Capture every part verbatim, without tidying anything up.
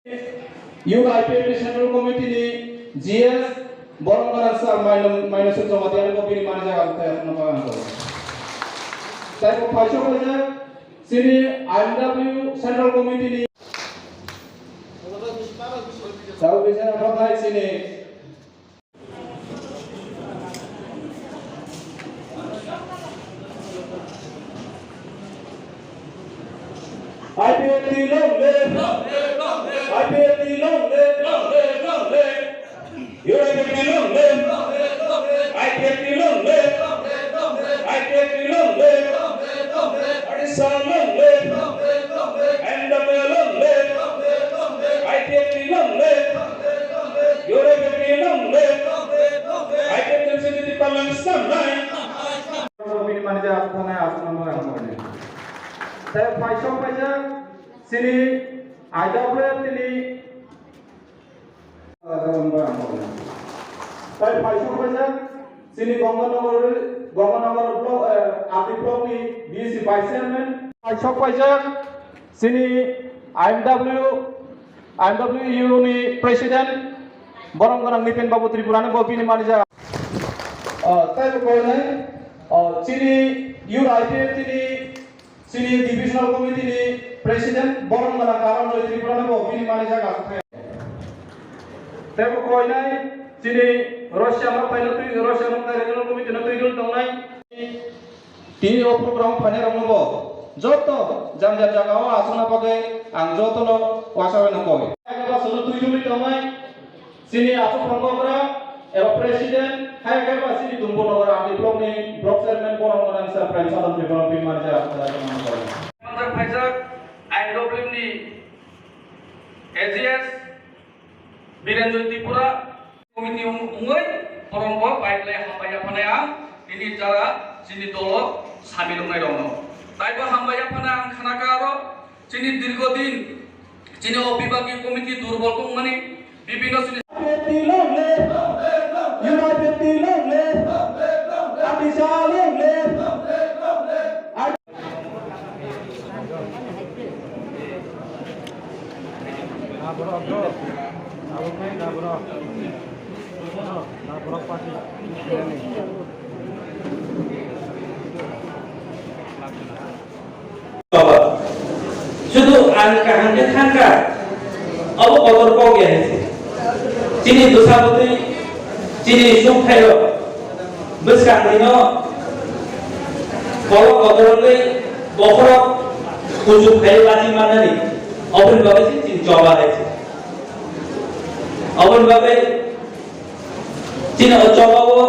Youth I P F T Central Committee ni G S borok gana sir Maino, Maino se Jamatia ni bo bini manager ang tei aswkno bagwi ang tongo. Tei bo phaisok phaijak chini I M W Central Committee ni Sir, bisa na phatai chini I P F T long live! I P F T long live! U I P F T long live! I P F T long live! I P F T long live! Arisa long live! N W long live! I P F T long live! U I P F T long live! I P F T long live! Bini manager aswk thanai aswk nang mwnai ang tongni. Tei phaisok phaijak chini I W F T ni tei phaisok phaijak chini Gonganagar, Gonganagar block, eh, R D block ni B C vice chairman. Phaisok phaijak chini I M W, I M W ni president, borom gwnang Nipen Babu Tripura ni bo bini manager. Oh, tei bo koinai, oh, chini U I P F T ni, chini divisional committee ni president, borom gwnang Karan Joy Tripura ni bo bini manager aswk thai. Tei bo koinai, chini Russia no phaino twi, Russia no regional committee no twi tongnai. Tini o program phainairokno bo joto jang jang jagao aswkna bagwi ang jotono uaisa bai no koi. Eba sono twi twi tongnai chini aswk phangkokra eba president, hai khe ba chini Dumbur Nagar R D block ni block chairman borok gwnang sir Prem Sadan Tripura bini manager aswkna bagwi. Manjak phaijak I W ni A G S Birenjoy Tripura committee wng-, wngwi borokno bai belai hambai yaphanai ang nini jara chini dolo samil wngnai rokno. Taibo hambai yaphanai ang khna kha aro chini dirgho din chini o bibagi committee durbol wngmani bibhinno chini Sudu ang kaham khe thangkha, abo kotor kok ya hai se. Chini bwsa bwtwi, chini suk thairok, bwskang dino kolok kotor wngwi bokhorok kuchuk khai bachi mannani, oboni bagwi se chini choba hai se. Oboni bagwi chini o choba o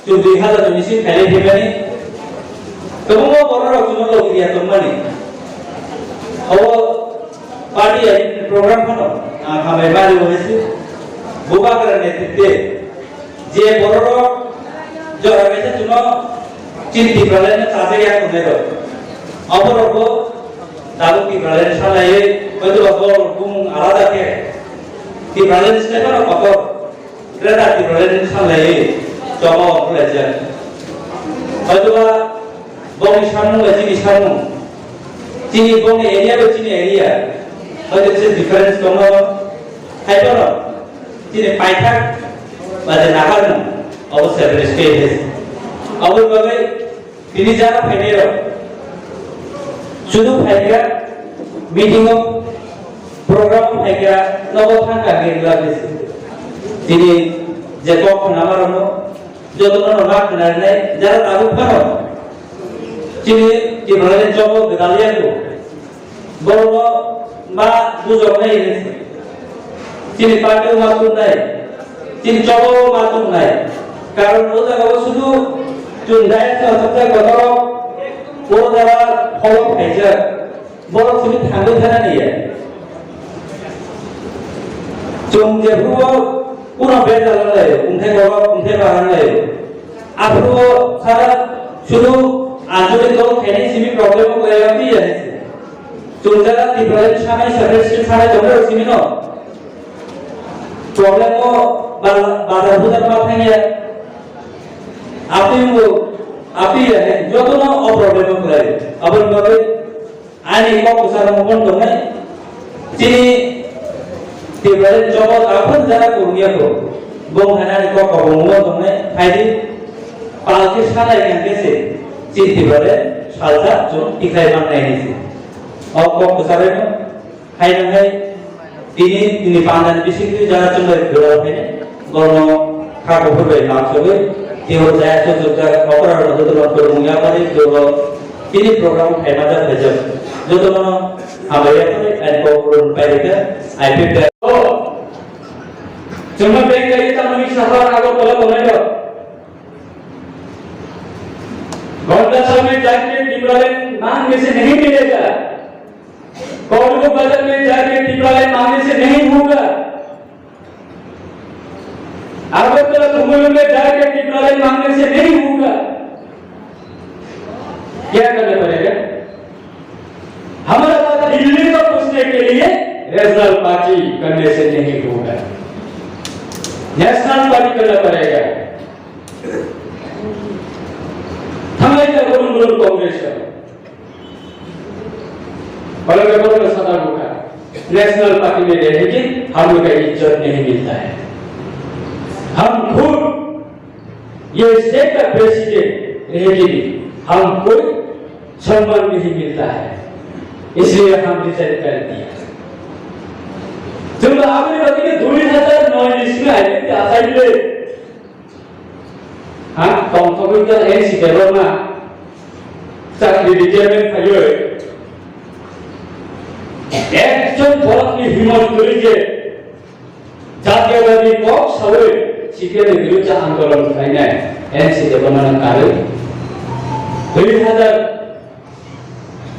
Chwng dui hazar ni simi khailai phaimani. Kwbangma bororok chwngno logi ya tongmani. Obo party ni program phano, ah, hambai mani bo hai se. Bubagra netrite je bororok jora kaisa chwngno chini Tipraland no chajak ya tongnai rok. Oborok bo tabuk Tipraland sanai, hoyto ba borok bumung alada khe Tipraland se phano kotor. Greater Tipraland ni sanlaiwi choba o khwlaijak. Hoitoba bongni samung bai chini samung, chini bongni area bai chini area, hoito se difference tongo. Haiphano chini paithak ba je naharmung obo separate state. Aboni bagwi Tini jara phainairok, sudu phaikha meeting o, program o phaikha, nogo thangkha hinwi wngla bisi. Tini je kok khwnama rokno, jotono no ma khwnarinai, jara tabuk phano chini Tipralani chobo gwdal yago. Borokno ma bujoknai hinwi chini party-o ma tubunai, chini choba-o ma tubunai. Karon o jaga-o sudu chwng dayat-o thapjak kotorok, o jaga holok khaijak, borok simi thangwi thanani ya. Chwng jephuru-o kuno bejal wnglaio, wngthai borok, wngthai bahan wnglaio. Aphuru sara sudu Anchalik dol khainai simi problem o kwlai ya, twi ya hai se. Chwng jara Tipraland sanai separate state sanai tongo simi no. Problem o ba-, bazar buzar ma thangya. Apni bo, apni ya hai, joto no o problem o kwlai. Aboni bagwi Ani kok bwsarok mokol tongnai. Chini Tibare jogo taphun jara kurniya ko. Bong hanani kok kabungo tongnai phaidi palki sanai kangke se. Chini tibare salsa chung tikhai mangnai ni se. O kok kwcharo no hai nang hai tini tini pandan bising tu jara chung bai dora hai ne. Gono kha kuphur bai mak sogwi tio jaya chuk chuk jak okra ro joto no kurung ya pari tio tini program khai ma jak hai jak. Joto no hambai ya pari and kok kurung pai rika I P F. Chwngno beng kaiwi tamni sahar Agartala tongnai rok. Gonda samni jati Tipraland mangni se nahi milega. Kauluk bazar mein jaake Tipraland mangni se nahi hoga. Agartala Khumulwng mein jaake Tipraland mangni se nahi hoga. Kya karna padega? हमारा बात दिल्ली को पूछने के लिए regional party करने से नहीं होगा, नेशनल पार्टी करना पड़ेगा। Thanglai ta gurung gurung Congress rok. Bale bale bale sada bukha. National Party में रहने की हम लोग का इज्जत नहीं मिलता है। हम खुद ये स्टेट का प्रेसिडेंट रह के भी हमको सम्मान नहीं मिलता है, इसलिए हम रिजाइन कर दिया। Chwng abo ni bagwi no dui hazar noi ni simi hai khe achailwi. Ha, tongthogwi khe N C Debbarma chakri retirement phaiwi ekjon borokni himot kwrwi je Jatiyabadi kok sawi C P M ni biruddhe andolon khlainai N C Debbarmano karwi dui hazar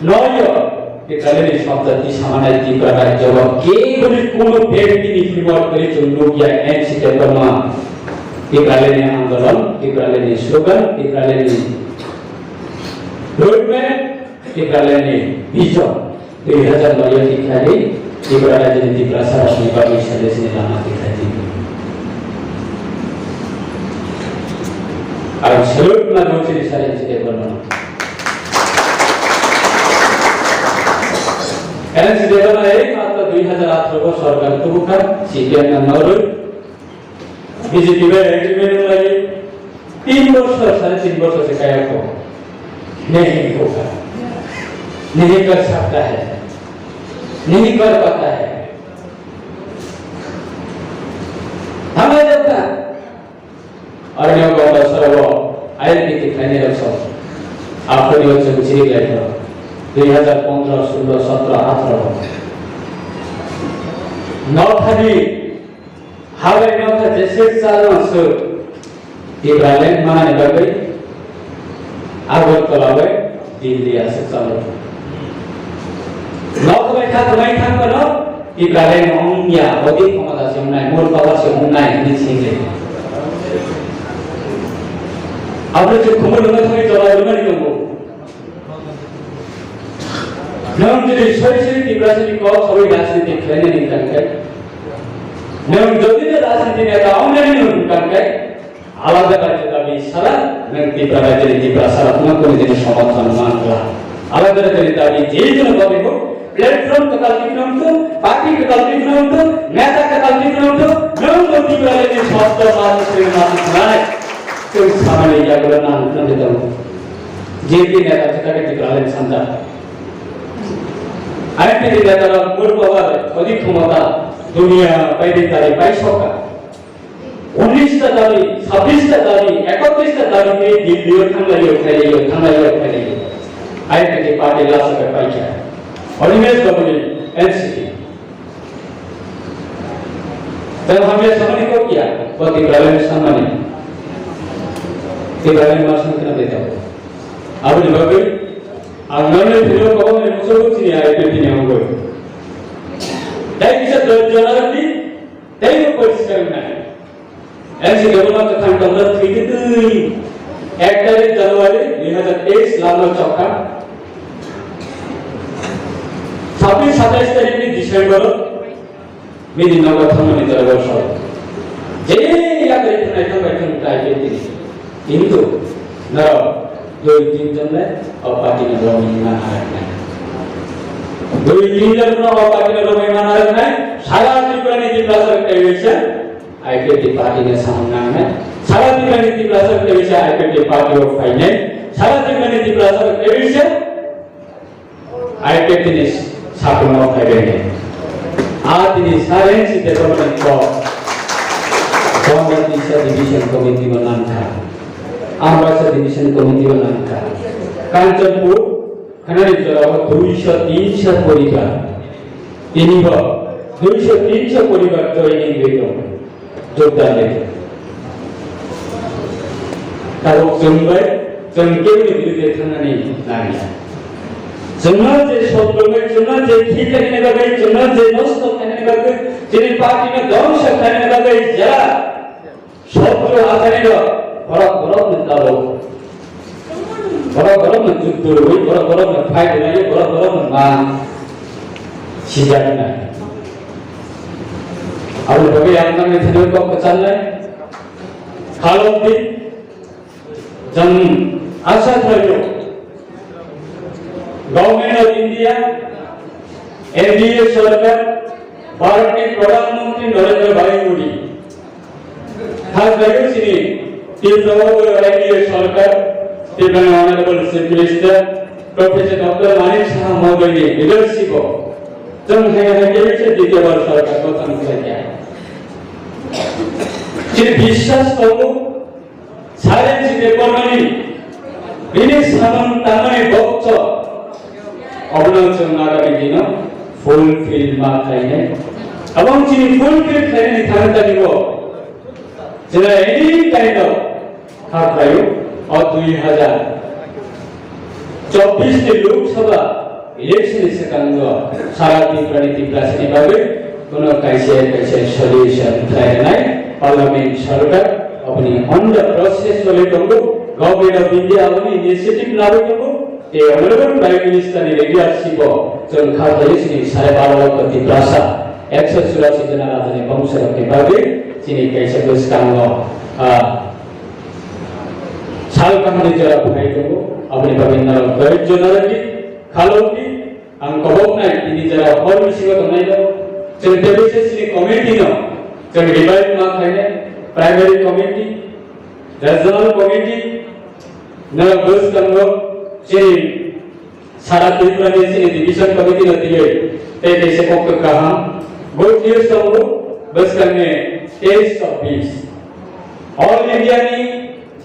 noi o Tipralani sobjati samanai Tripura rajyo o keboni kunu bektini himot kwrwi chwng nukya N C Debbarma Tipralani andolon, Tipralani slogan, Tipralani roadmap, Tipralani vision. Dui hazar noi o tikhlai di, Tripura rajyoni Tiprasa rokni bagwi sale sini lama tikhlai di. Ang salute ma rw chini sale sini bono. N C Debbarma ei matro dui hazar atharo o sorkar tubukha, C P M no norwi. B J P bai agreement wnglaio, tin bochor, sare tin bochor se kaya kho. Nahi hoga, nahi kar sakta hai, nahi kar pata hai. Hamai jata. Arnyo Gonda Sorogo I L P T khlainai rok song. Aphuru chwng chiri lai kho. Dui hazar pondro, sullo, sotro, atharo. Nothani Habai nokha jeswk chano swk Tipraland manani bagwi Agartala bai Delhi aswk chalo. Nokha bai kha kwmai thang phano Tipraland wngya, odi khomota se wngnai, mur power se wngnai hwnwi singli. Aboni se khumui rwna thangwi jora rwmani tongo. Nwng jodi sori sori Tiprasani kok sawi rajniti khlainani hwnkha khe, nwng jodi no rajniti neta wngnani hwnkha khe, alada rajyo dabi sara nwng Tipra rajyoni Tiprasa rokno kunu dini somothon mankha. Alada rajyoni dabi je kono dabi hok, platform kwtal tikno wngthu, party kwtal tikno wngthu, neta kwtal tikno wngthu, nwng bo Tipra rajyoni sotto mati sri mati khlai. Chwng samani yagulo nang nang de tongo. J P neta thwkha khe Tipraland sanjak. I P T neta rok murko bai odik khomota duniya bai bai tari bai soka. Unis ta dabi, sabis ta dabi, ekotris ta dabi ni Delhi o thanglaio, thanglaio, thanglaio, thanglaio. I P T party last o paikha. Animesh Babuni N C P. Tei hamya samani kok ya, bo Tipraland samani. Tipraland ma samani kena beta. Aboni bagwi, ang nangni phino kok ni musugo chini I P T ni ongoi. Tei kisa dol jona di, tei ko poriskar nai. N C Government kwthang tongna thwitwi twi ek tarik January dui hazar teis lama chokha. Sabis satais tarik ni December o bini nogo thangmani jora bosor. Je yakarwi thangnai thangbai thang tai bini. Kintu norok Dui tin jon le o party no romwi ma narwknai. Dui tin jon no o party no romwi ma narwknai. Sara Tripura ni Tiprasa rok tei bisa I P F T party ni samung nangnai. Sara Tripura ni Tiprasa rok tei bisa I P F T party o phainai. Sara Tripura ni Tiprasa rok tei bisa I P F T ni sakhongo phaibainai. A tini Saren si department ko Gongga Tisa Division Committee o nangkha. Ambasa Division Committee o nangkha. Kanchanpur Khanani jora o duiso tinso poribar. Tini bo duiso tinso poribar joining ri tong, jogdan ri tong. Tabuk chwng bai chwng keboni birude thangnani nangya. Chwngno je sotbwrwi, chwngno je thwi khainani bagwi, chwngno je nosto khainani bagwi, chini party no dhongso khainani bagwi jera Sotro achari rok borok borok ni tabuk. Borok borok ni juddo rwi, borok borok ni fight rwi, borok borok ni ma sijaknai. Aboni bagwi ang nangni thani kok kwchalnai. Khalok di, jang asa khlaio. Government of India, N D A sorkar, Bharat ni Pradhan Mantri Narendra Bhai Modi. Hasteni chini Tripura o N D A sorkar, Tripura ni Honorable Chief Minister, Professor Doctor Manik Saha Mohodoy ni leadership o, chwng hai hai khe se D T O bar sorkar gothan khlai kha. Chini biswas tongo, Saren si department ni bini samung tangmani bokso obono chwng agami dino fulfill ma khlainai. Abang chini fulfill khlainani thangtani bo chwng any kind of kha khlaio o dui hazar chobbish ni Lok Sabha election ni swkango sara Tripura ni Tiprasa ni bagwi bono kaisa kaisa solution khlai rwnai parliament sorkar oboni on the process choli tongo. Government of India oboni initiative lawi tongo, tei Honorable Prime Minister ni leadership o chwng kha khlai sini sare baro lakh Tiprasa ekso churashi jona rajani bongso rok ni bagwi chini kaisa bwskango, ah, sal kaham ni jora phai tongo, aboni bagwi norok doijo narwkdi, khalokdi, ang koboknai tini jora hor bisingo tongnai no, chwng tebwi se chini committee no, chwng revive ma khlainai, primary committee, regional committee, norok bwskango chini Sara Tripura ni chini division committee no twiwi tei kaisa kokthok kaham. Good news tongo, bwskangni teis chobbish. All India ni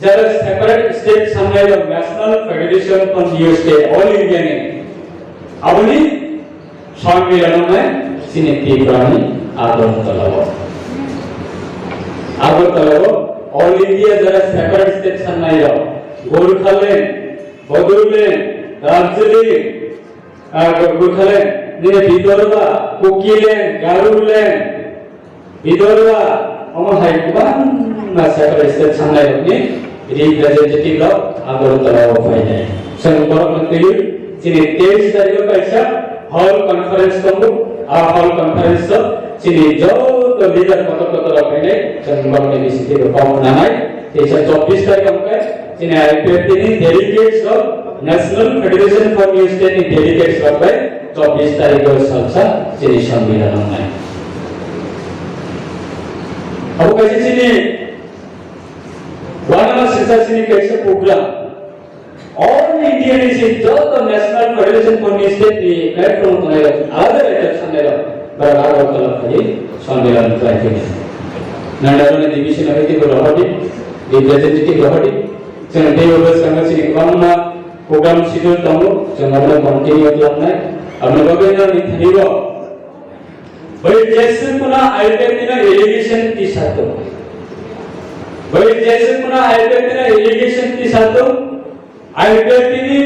jara separate state sangnai rok National Federation for New State All India ni. Aboni sonmilan wngnai chini Tripura ni Agartala o. Agartala o All India jara separate state sangnai rok Gorkhaland, Bodoland, Darjeeling, ah, Go-, Gorkhaland, nini Vidarbha, Kukiland, Garoland, Vidarbha, omo hai kwbangma separate state sangnai rokni representative rok Agartala o phainai. Chwng borokno twiwi chini teis tarikh o kaisa hall conference tongo, a hall conference o chini joto leader kotor kotor rok phainai, chwng borokni bisingtwi bo kok nanai. Teisa chobbish tarikh hwnkhe chini I P F T ni delegates rok, National Federation for New State ni delegates rok bai chobbish tarikh o salsa chini sonmilan wngnai. Abo kaisa chini wanama sisa chini kaisa program. All India ni si joto National Federation for New State ni platform tongnai rok, alada rajyo sangnai rok, bara Agartala phai sonmilan khlai phai. Nandaro ni division of Iti Rohadi, representative Rohadi, chwng tei obo sanga chini kwbangma program schedule tongo, chwng abono continue khlaknai. Aboni bagwi nang ni thani bo bai jeswk kuna I P F T ni allegation tisarto. Bai jeswk kuna I P F T ni allegation tisarto. I P F T ni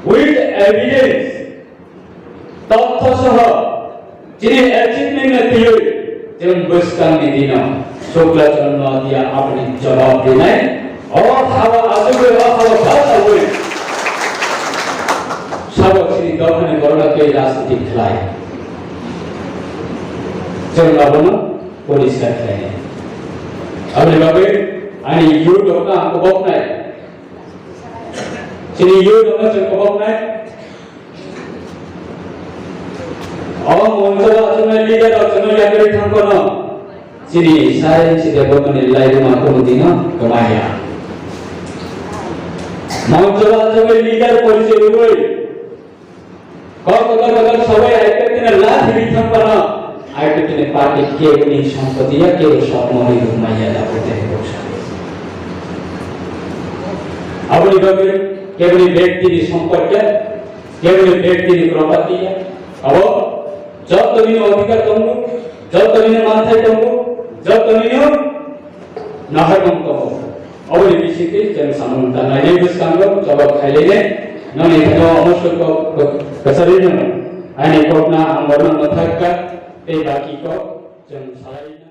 with evidence, totho soho, chini achievement no twiwi, chwng bwskangni dino Shukla Chandra Noatia aboni jawab rinai. O hawa achugwi, o hawa bachawi sabo chini dophani borokno twi rajniti khlai. Chwng abono poriskar khlainai. Aboni bagwi ani youth rokno ang koboknai. Chini youth rokno chwng koboknai. O moncho o chwngno leader rok chwngno yakarwi thang phano chini sai chide bokoni lairima kwmwdwino kwmaya. Moncho o chwngno leader porichoi rwui kok kotor kotor sabai I P F T ni lathi bithang phano I P F T ni party keboni sompoti ya kebo sokmani rwmaya da bote boksa. Aboni bagwi keboni bektini sompoti ya, keboni bektini property ya, abo joto nini odhikar tongo, joto nini manthai tongo, joto nini naharmung tongo. Oboni bisingtwi chwng samung tangnai bwskango jawab khailainai. Noni thani omo soi kok kwchari nung. Ani kokna ang borno mwthakka tei baki kok chwng salai.